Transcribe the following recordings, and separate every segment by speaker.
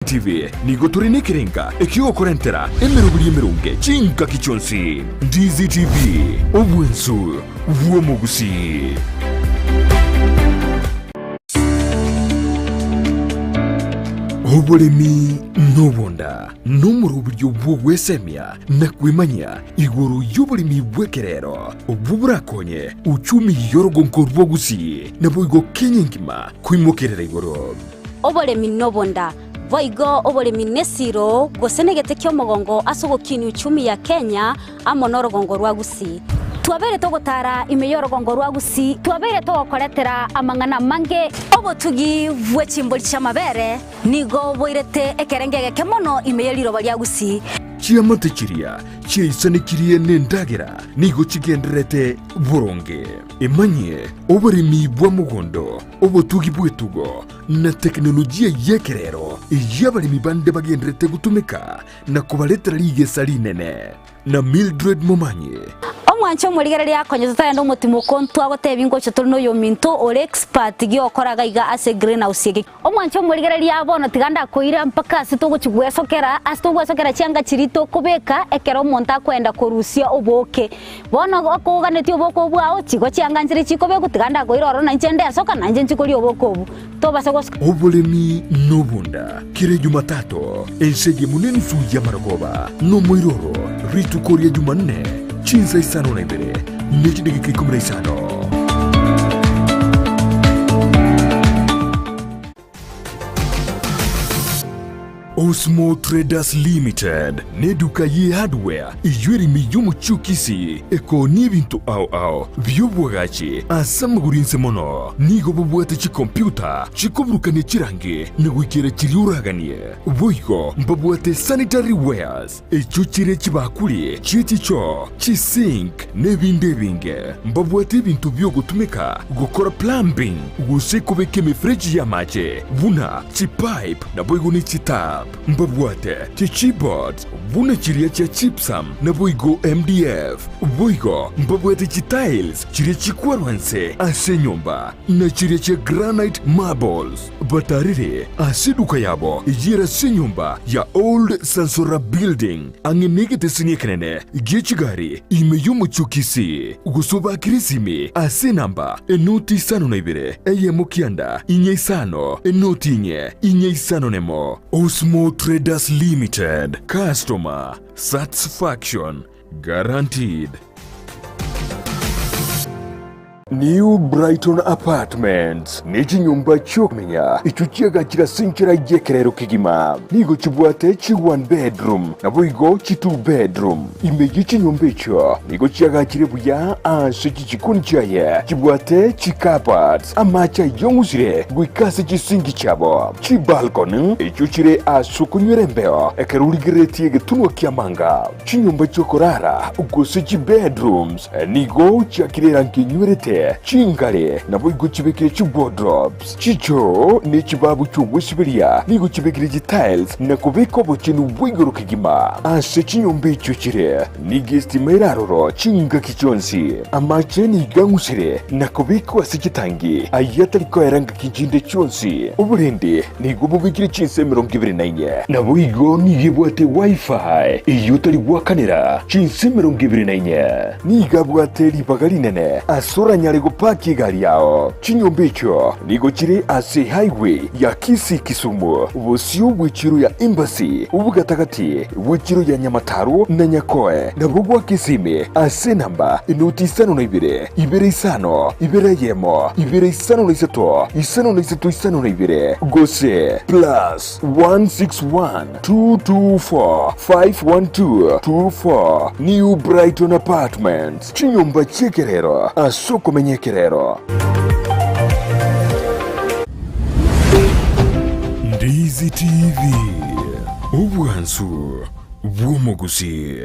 Speaker 1: TV nigo tore nekerenga ekiogokorentera emeroberi emeronge chingaki chionsi. Ndizi TV, obwensu bw'omogusii. Oboremi nobonda nomoroberio bw'ogwesemia na kwemanyia igoro y'oboremi bw'ekerero obwo borakonye uchumi y'orogonko rwa Gusii naboigo Kenya engima koimokerera igoro.
Speaker 2: Oboremi nobonda, boigo oboremi nesiro gose negete ki'omogongo ase ogokinia uchumi ya Kenya amo norogongo rwa Gusii. Twabeire togotara ime y'orogongo rwa Gusii, twabeire togokoretera amang'ana amange. Obotugi bwe chimbori chi'amabere nigo boirete ekerengo egeke mono ime ye riroba ria Gusii.
Speaker 1: Chiamate chiria chiaisanekirie nendagera nigo chigendererete boronge. Emanyie oboremi bwa mogondo, obotugi bw'etugo, na tekinolojia y'ekerero eyio abaremi bande bagendererete gotumeka na kobaretera rigesa rinene. Na Mildred Momanyi.
Speaker 2: Omwanche omorigereria akonye totarenda omotimoko ntwagotebia ngocha tore noyominto ore expert giokora iga iga ase greenhouse eke. Omwanche omorigereria bono tiga ndakoira mpaka ase togochi gwesokera ase togwesokera chianga chiria tokobeka ekero omonto akoenda korusia obooke. Bono okoganetie obooke obwo bwao chigo chianga nchire chikobekwa tiga ndakoira ororo nainche ndesoka nainche nchie koria obooke obwo. Tobasa gosoka.
Speaker 1: Oboremi nobonda, kera Ejumatatu, ense eyemo nenusu y'amarogoba, nomoiroro, rituko ria Jumanne, chinsa isano na ibere ne chidageka ikomi na isano. Osmo Traders Limited neduka ye hardware eyio ere ime y'omochie o Kisii ekoonia ebinto ao ao bi'obwagachi ase amagoro inse mono. Nigo bobwate chikompyuta chikoburukania chirangi na goikera chiria oraganie. Boigo mbabwate sanitary wares echio chire chibakuri chie chichoo, chisink na ebinde ebinge. Mbabwate ebinto bi'ogotumeka gokora plumbing gose kobeka emefereji y'amache buna chipipe naboigo ne chitap. Mbabwate chichipboards buna chiria chia gypsum naboigo MDF. Boigo mbabwate chitiles chiria chikwarwa nse ase enyomba na chiria chia granite marbles. Batarire ase eduka yabo eyio ere ase enyomba ya Old Sansora Building, ang'e negeteseni ekenene gie chigari ime y'omochie o Kisii, gose obakire esimi ase enamba enoti isano na ibere, eyemo kianda, inye isano, enoti inye, inye isano nemo. Osmo Traders Limited, Customer Satisfaction Guaranteed. New Brighton Apartments nechinyomba chi'okomenya echio chiagachire ase enchera y'ekerero kegima. Nigo chibwate chi one bedroom naboigo chi two bedroom. Ime ye chinyomba echio nigo chiagachire buya ase chichikoni chiaye chibwate chi cupboards, amache ayong'usire goika ase chisinki chiabo, chibalcony echio chire ase okonywera embeo ekero origereretie egetunwa ki'amanga. Chinyomba chi'okorara gose chibedrooms nigo chiakire erangi enywerete, chingare naboigo chibekire chiwardrobes, chichoo ne chibabu chi'ogwesiberia nigo chibekire chitiles na kobeka obochenu bwa igoro kegima. Ase chinyomba echio chire nigo estima ere aroro chingaki chionsi. Amache nigo ang'usire na kobekwa ase chitangi ayio atari koera ngaki chinde chionsi. Oborendi Nigo bobekire chinsa 24. Naboigo nigo ebwate Wi-Fi eyio otari goakanera chinsa 24. Nigo abwate ribaga rinene ase oranyare gopaki egari yao. Chinyomba echio nigo chire ase highway ya Kisii-Kisumu, bosio bw'echiro ya Embassy, obogatagati bw'echiro ya Nyamataro na Nyakoe, nabo gwa Kisimi ase enamba enoti isano na ibere, ibere isano, ibere eyemo, ibere isano na isato, isano na isato isano na ibere, gose plus 161 224 512 24 New Brighton Apartments, chinyomba chi'ekerero ase okomenya ekerero. Ndizi TV, obwansu bw'omogusii.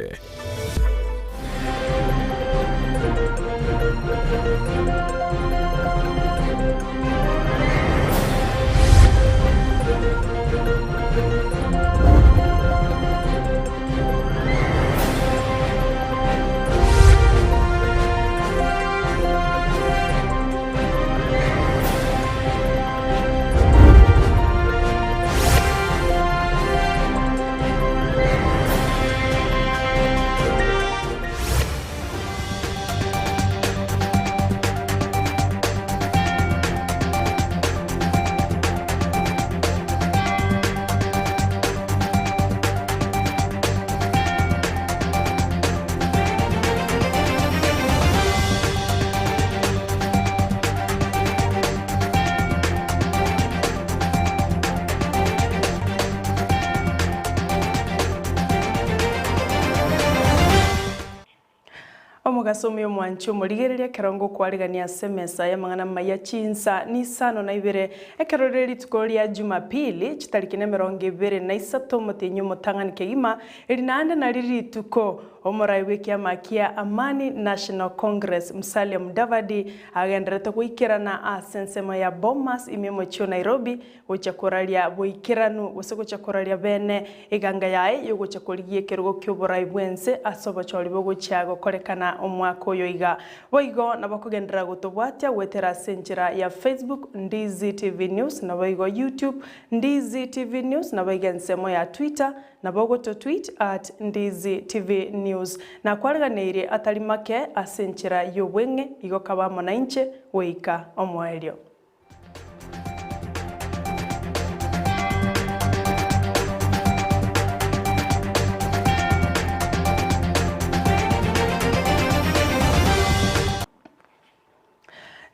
Speaker 3: Omogaso omuya omwanchi omorigereria ekero ngokwarigania ase emesa y'amang'ana amaya chinsa nisano na ibere, ekero rire rituko ria Jumapili, chitariki nemerongo ebere na isato omotienyi omotang'ani kegima, eri naende nari rituko omorai bw'ekiama kia Amani National Congress Musalia Mudavadi agenderete goikerana ase ensemo ya Bomas ime omochie o Nairobi gocha koraria boikeranu, gose gocha koraria bene eganga yaye y'ogocha korigia ekerogo ki'oborai bw'ense ase obochori bogochia gokorekana omwaka oyo iga. Boigo nabo kogenderera gotobwatia goetera ase enchera ya Facebook, Ndizi TV News, naboigo YouTube, Ndizi TV News, naboigo ensemo ya Twitter, nabo ogototweet at Ndizi TV News. Nakwareganeirie atari make ase enchera y'obweng'e, igo kaba amo nainche goika omoerio.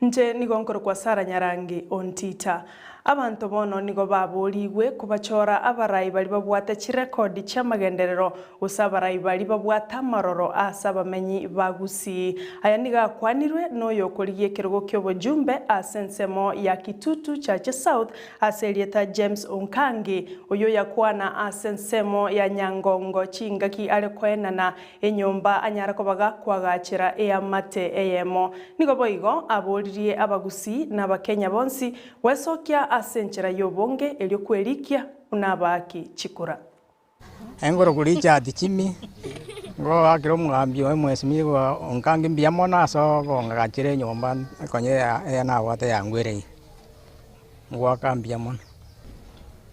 Speaker 3: Inche nigo nkorokwa Sara Nyarangi Ontita. Abanto bono nigo baboorigwe kobachora abarai baria babwate chirekodi chi'amagenderero, gose abarai baria babwate amaroro ase abamenyi ba Gusii. Aya nigo akwanirwe noyokorigia ekerogo ki'obojumbe ase ensemo ya Kitutu Chache South ase erieta James Onkangi, oyio oyakwana ase ensemo ya Nyangongo chingaki are koenana enyomba anyare koba gakoagachera eamate eyemo. Nigo boigo aboririe Abagusii na Abakenya bonsi Gwesokia ase enchera y'obonge erio kwerikia buna abaaki chikura.
Speaker 4: Engoro Richard Chimi, ngoakera omogambi oye mheshimiwa Onkangi mbuya mono ase okong'agachera enyomba konya eye nabwate yangwereire, ngoaka mbuya mono.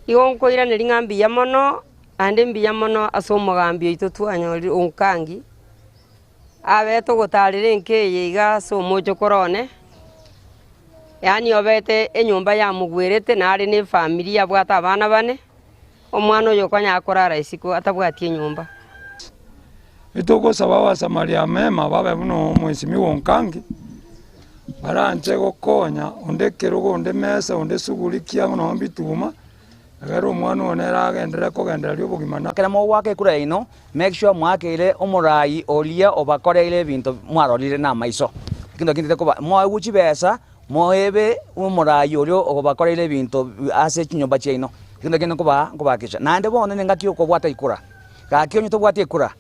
Speaker 5: Igo nkoiraneria ng'a mbuya mono, naende mbuya mono ase omogambi oito twanyorire Onkangi, abete ogotarera enka eye iga ase omochokoro one. Yaani obete enyomba yamogwerete nare na efamiri abwate abana bane, omwana oyo okonyara korara isiko atabwati enyomba.
Speaker 6: Etogosaba Abasamaria amema babe buna omwesimigwa Onkangi, baranche gokonya onde ekerogo, onde emesa, onde esuguri kiang'o nonya mbituma, Ekero omwana one ere agenderere kogendereria obogima na.
Speaker 7: Ekero mogoaka ekura yaino, make sure mwakeire omorai oria obakoreire ebinto mwarorire namaiso. Ekio naki ntete koba moegwe chibesa, moebe omorai oria obakoreire ebinto ase chinyomba chiaino. Ekio naki nkoba nkobahakikisha. Naende bono nengaki yokobwata ekura, gaki onye tobwati ekura.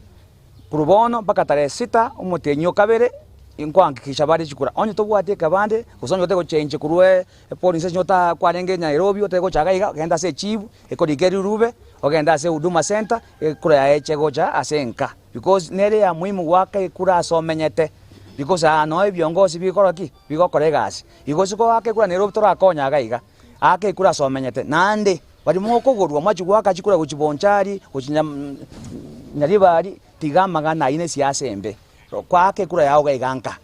Speaker 7: Korwa bono mpaka tarehe sita omotienyi o kabere, nkohakikisha bare chikura. Onye tobwati ekebande, gose onye otari gochenchia korwa epolice station ota kwarenge Nairobi otari gocha iga iga, ogende ase echifu, ekorika erirube, ogende ase huduma centre, ekura yaye eche gocha ase enka. Because nere ya muhimu goaka ekura ase omenyete, because aa noo ebiongosi bigokora ki? Bigokora egasi. Igo ase goaka ekura Nairobi torakonya iga iga, aka ekura ase omenyete. Naende. Baria mokogorwa mwachia goaka chikura gochia Bonchari, gochia Nyaribari, tiga amang'ana ayio nesiasa embe. Kwaaka ekura yao iga iga nka.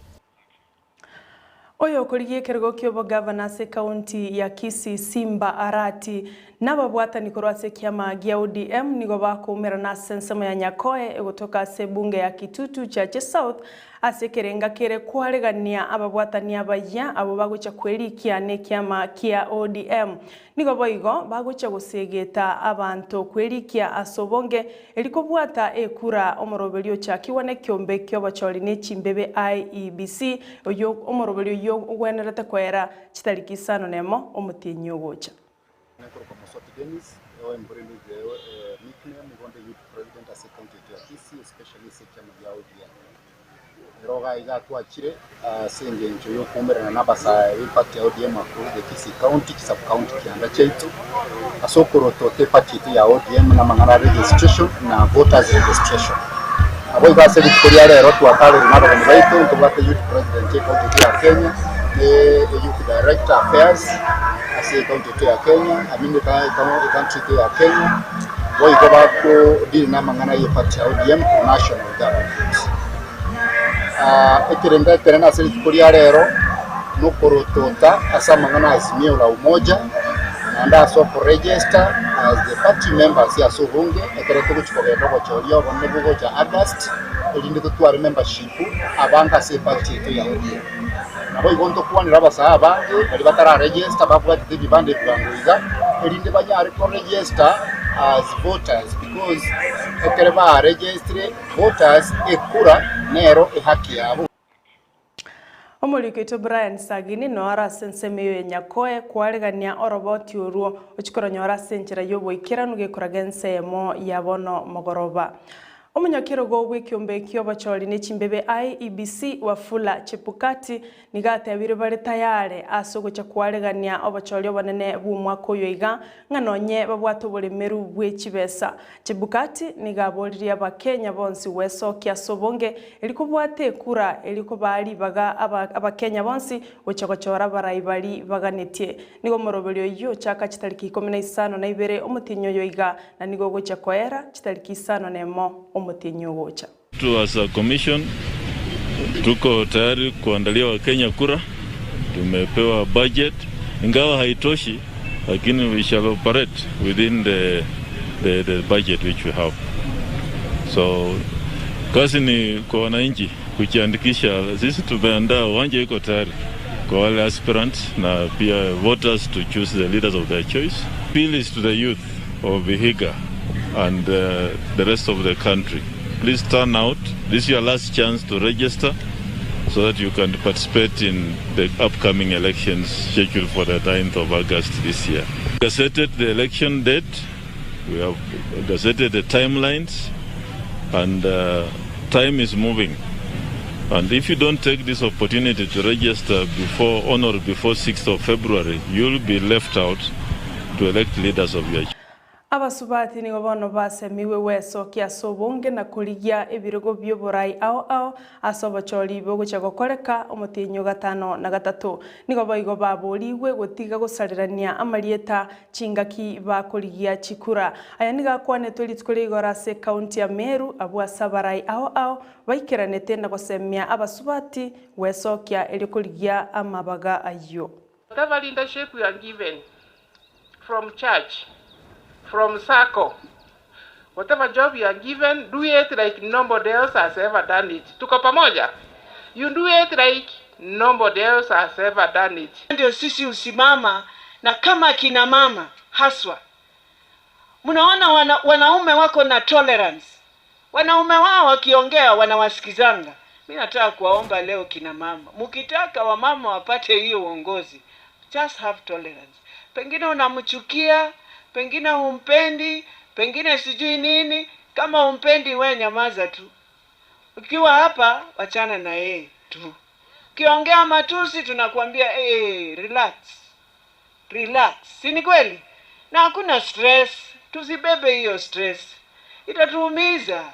Speaker 3: Oyo okorigia ekerogo ki'obogavana ase ekaunti ya Kisii Simba Arati nababwatani korwa ase ekiama gia ODM nigo bakoumerana ase ensemo ya Nyakoe egotoka ase ebunge ya Kitutu Chache South ase ekerenga kere kwaregania ababwatani abayia abwo bagochia kwerikia nekiama kia ODM. Nigo boigo bagochia gosegeta abanto kwerikia ase obonge, erio kobwata ekura omoroberio ochakigwa nekiombe ki'obochori ne chimbebe IEBC, oyio omoroberio oyio ogwenerete koera chitariki isano nemo omotienyi ogocha.
Speaker 8: Nkorokwa Mosoti Dennis, ewe mborende nickname, igo nde youth president ase ecounty yaito ya Kisii especially ase ekiama gia ODM. Ero iga iga twachire ase engencho y'okoumerana n'abasae b'eparty ya ODM across the Kisii County, chi sub county kianda chiaito, ase okorotota eparty yaito ya ODM na amang'ana a registration na voters registration. Nabo igo ase rituko ria rero twatareirwe na abageni baito, ntobwate youth president ye county yaito ya Kenya, ne youth director affairs ase ecounty yaito ya Kenya, I mean ecountry yaito ya Kenya, boigo bako deal na amang'ana ye party ya ODM ku national government. Ekerengo ekenene ase rituko ria rero nokorotota ase amang'ana a Azimio la Umoja naende ase okoregister as the party members ase obonge ekero togochia kogenda obochoria obonene bogocha August erinde totware membership abange ase eparty yaito ya ODM. Naboigo ntokwanere abasae abange baria batararegister babwatete ebibande ebirango iga erinde banyare koregister. as voters because ekere ba registire voters ekura nero ehaki yabo.
Speaker 3: Omoriki oito Brian Sagini noo are ase ensemo eyo ya Nyakoe koaregania oroboti orwo ochia koronyora ase enchera y'oboikeranu gekoraga ensemo ya bono mogoroba. Omonyakerogo bw'ekiombe ki'obochori ne chimbebe IEBC Wafula Chebukati nigo atebire bare tayare ase ogocha koaregania obochori obonene bw'omwaka oyo iga ng'a nonye babwate oboremeru bwe chibesa. Chebukati nigo aboririe Abakenya bonsi gwesokia ase obonge eri kobwate ekura eri kobaa ribaga Abakenya bonsi gocha gochora abarai baria baganetie. Nigo omoroberio oyio ochaka chitariki ikomi na isano na ibere omotienyi oyo iga, na nigo ogochia koera chitariki isano nemo omotienyi ogocha.
Speaker 9: To as a commission tuko tayari kuandalia wakenya kura, tumepewa budget ingawa haitoshi lakini we shall operate within the, the, the budget which we have. So kazi ni kwa wananchi kujiandikisha. Sisi tumeandaa uwanja iko tayari kwa wale aspirants na pia voters to choose the leaders of their choice. Appeal is to the youth of Vihiga and the rest of the country. Please turn out. This is your last chance to register so that you can participate in the upcoming elections scheduled for the 9th of August this year. Gazetted the election date, we have gazetted the timelines, and time is moving. And if you don't take this opportunity to register before on or before 6th of February, you'll be left out to elect leaders of your
Speaker 3: Abasubati nigo bono basemigwe gwesokia ase obonge na korigia ebirogo bi'oborai ao ao ase obochori bogochia gokoreka omotienyi o gatano na gatato. Nigo boigo baborigwe gotiga gosarerania amarieta chingaki bakorigia chikura. Aya nigo akwanetwe rituko ria igoro ase ekaunti ya Meru abwo ase abarai ao ao baikeranete na gosemia abasubati gwesokia erio korigia amabaga ayio.
Speaker 10: Whatever leadership you are given from church, from sacco, whatever job you are given, do it like nobody else has ever done it. Tuko pamoja? You do it like nobody else has ever done it.
Speaker 11: Ndio sisi husimama na kama akina mama haswa, mnaona wana, wanaume wako na tolerance, wanaume wao wakiongea wanawasikizanga. Mi nataka kuwaomba leo kina mama, mkitaka wamama wapate hiyo uongozi, just have tolerance. Pengine unamchukia, pengine humpendi, pengine sijui nini. Kama humpendi, we nyamaza tu. Ukiwa hapa, wachana na yeye tu. Ukiongea matusi, tunakuambia hey, relax relax, si ni kweli? Na hakuna stress, tusibebe hiyo stress, itatuumiza.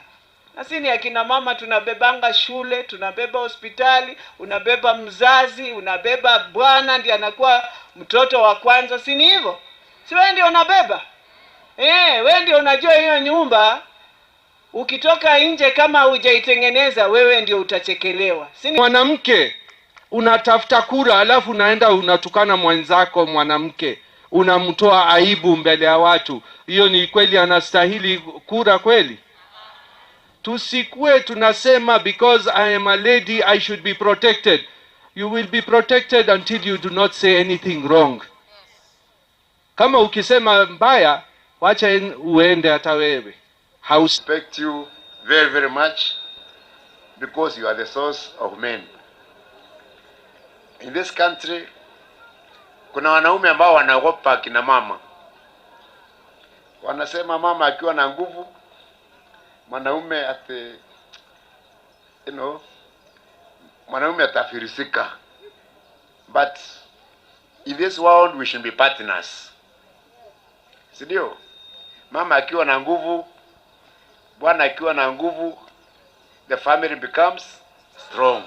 Speaker 11: Na si ni akina mama tunabebanga shule, tunabeba hospitali, unabeba mzazi, unabeba bwana, ndiye anakuwa mtoto wa kwanza, si ni hivyo? Si wewe ndio unabeba eh? Wewe ndio unajua hiyo nyumba ukitoka nje kama hujaitengeneza wewe ndio utachekelewa. Si ni
Speaker 12: Mwanamke unatafuta kura, alafu unaenda unatukana mwenzako mwanamke, unamtoa aibu mbele ya watu. Hiyo ni kweli anastahili kura kweli? Tusikue tunasema because I am a lady I should be protected. You will be protected until you do not say anything wrong. Kama ukisema mbaya, wacha uende hata wewe. Haus
Speaker 13: respect you very, very much because you are the source of men. In this country, kuna wanaume ambao wanaogopa kina mama. Wanasema mama akiwa na nguvu, mwanaume ate, you know, mwanaume atafirisika. But in this world we should be partners. Si ndio? Mama akiwa na nguvu, bwana akiwa na nguvu, the family becomes strong.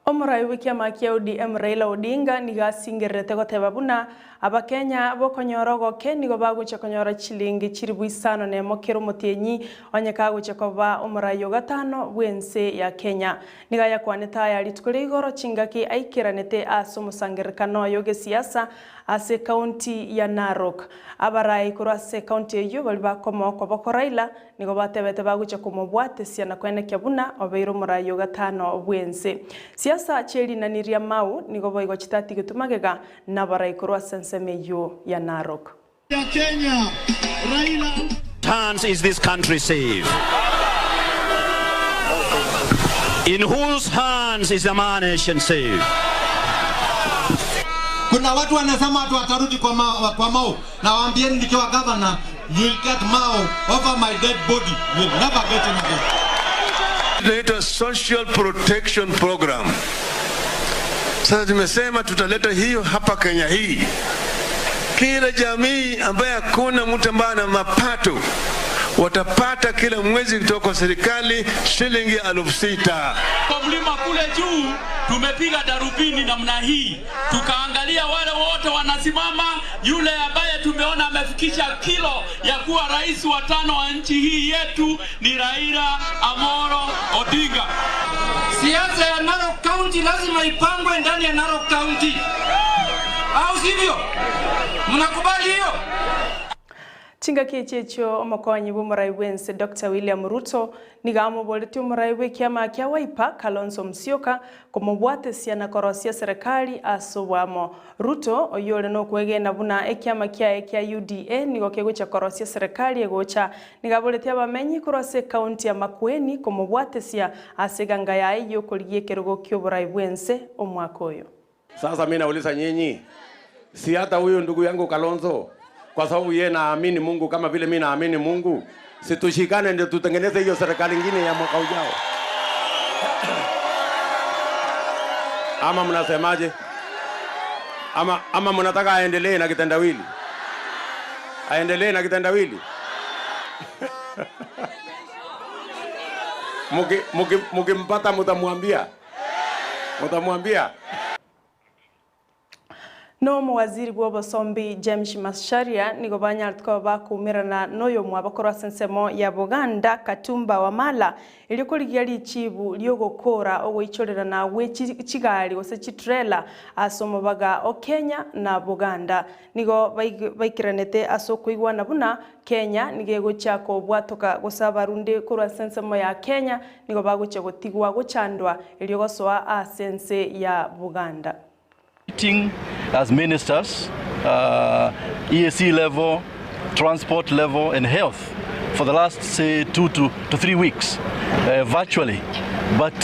Speaker 3: Omorai bw'ekiama kia ODM Raila Odinga nigo asingererete goteba buna Abakenya bokonyora ogoke nigo bagochia konyora chilingi chilifu isano nemo kera omotienyi onye kagochia koba omorai o gatano bw'ense ya Kenya. Nigo ayakwanete aya rituko ria igoro chingaki aikeranete ase omosangererekano oye ogesiasa ase ekaunti ya Narok. Abarai korwa ase ekaunti eyio baria bakomoa okoboko Raila nigo batebete bagochia komobwatesia na koenekia buna obeire omorai o gatano bw'ense. Siasa chi'erinani ria Mau nigo boigo chitatigetwe magega nabarai korwa ase ensemo eyio ya Narok.
Speaker 14: Hands is this country safe? In whose hands is the nation safe?
Speaker 15: Kuna watu wanasema watu watarudi kwa, ma, kwa Mau na waambieni nikiwa governor you will get Mau over my dead body you will never get him again.
Speaker 16: Inaitwa Social Protection Program. Sasa tumesema tutaleta hiyo hapa Kenya hii. Kila jamii ambaye hakuna mtu ambaye ana mapato watapata kila mwezi kutoka kwa serikali shilingi 6,000.
Speaker 17: Kwa mlima kule juu tumepiga darubini namna hii, tukaangalia wale wote wanasimama. Yule ambaye tumeona amefikisha kilo ya kuwa rais wa tano wa nchi hii yetu ni Raila Amolo Odinga.
Speaker 18: Siasa ya Narok County lazima ipangwe ndani ya Narok County, au sivyo? Mnakubali hiyo?
Speaker 3: Chingaki echi echio omokonyi bwa omorai bwense Dr. William Ruto niga amoboretie omorai bwa ekiama kia Wiper Kalonzo Musyoka komobwatesia na korosia serikali ase obwamo. Ruto oyio ore nokwegena buna ekiama kiaye kia UDA nigo kegocha korosia serikali egocha niga aboretie abamenyi korwa ase ekaunti ya Makueni komobwatesia ase eganga yaye yokorigia ekerogo kia oborai bwense omwaka oyo.
Speaker 19: Sasa mimi nauliza nyinyi, si hata huyu ndugu yangu Kalonzo, kwa sababu yeye naamini Mungu kama vile mimi naamini Mungu, si tushikane ndio tutengeneze hiyo serikali ingine ya mwaka ujao? Ama mnasemaje? Ama mnataka aendelee na kitendawili? Aendelee na kitendawili? Mukimpata mutamwambia? Mutamwambia?
Speaker 3: No omowaziri bwa obosombi James Macharia nigo banyarete koba bakuumerana noyo omwabo korwa ase ensemo ya Buganda Katumba Wamala erio korigia richibu riogokora ogoichorerana gwe chigari gose chitrela ase omobaga o Kenya na Buganda nigo baikiranete ase okoigwana buna Kenya nigo egochia kobwatoka gose abarundi korwa ase ensemo ya Kenya nigo bagochia gotigwa gochandwa erio gosoa ase ense ya Buganda.
Speaker 20: Meeting as ministers, EAC level, transport level, and health for the last, say, 2 to 3 weeks, virtually. But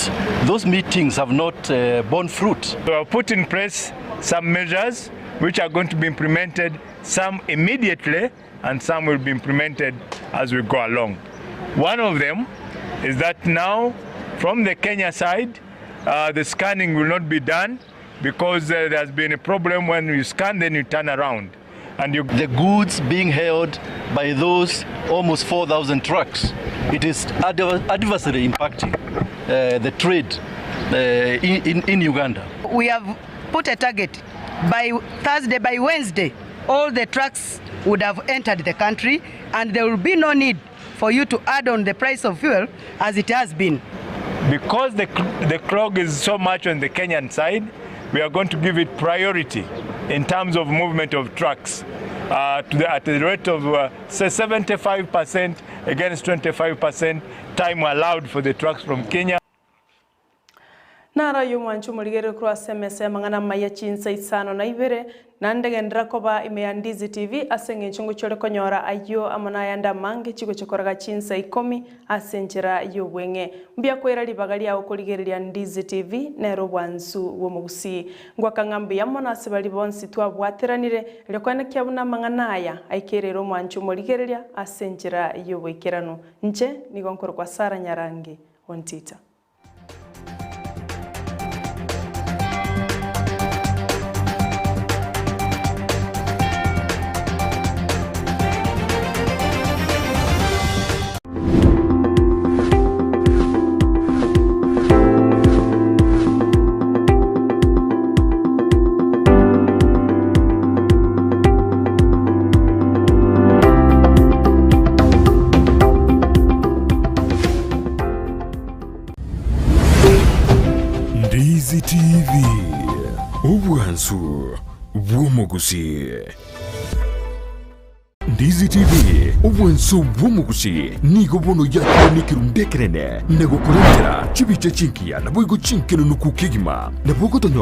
Speaker 20: those meetings have not borne fruit.
Speaker 21: We have put in place some measures which are going to be implemented, some immediately, and some will be implemented as we go along. One of them is that now, from the Kenya side, the scanning will not be done because there has been a problem when you scan, then you turn around. And you
Speaker 20: the goods being held by those almost 4,000 trucks, it is adversely impacting the trade in Uganda.
Speaker 22: We have put a target. By Thursday, by Wednesday, all the trucks would have entered the country and there will be no need for you to add on the price of fuel as it has been.
Speaker 21: Because the clog is so much on the Kenyan side, we are going to give it priority in terms of movement of trucks at the rate of say 75% against 25% time allowed for the trucks from Kenya.
Speaker 3: Nara yomwanchu muligere kurwa SMS mang'ana maya chinsa isano na ibere nandegendera koba ime ya Ndizi TV ase eng'encho ngochore konyora ayio amo nayande amange chigochokoraga chinsa 10 ase enchera y'obweng'e mbia kwera ribaga riago korigereria Ndizi TV nero obwansu bw'omogusii ngwaka mbuya mono ase bari bonsi twabwateranire erio kwenekia buna amang'ana aya aikerere omwanchu omorigereria ase enchera y'oboikeranu nche nigo nkorokwa Sarah Nyarangi ontita.
Speaker 1: Ndizi TV, obwansu bw'omogusi. Ndizi TV, obwansu bw'omogusi nigo bono yakwane ekerunde ekenene na gokorentera chibicha chinkiya nabo igo chinkenunuku kegima nabo gotonyora.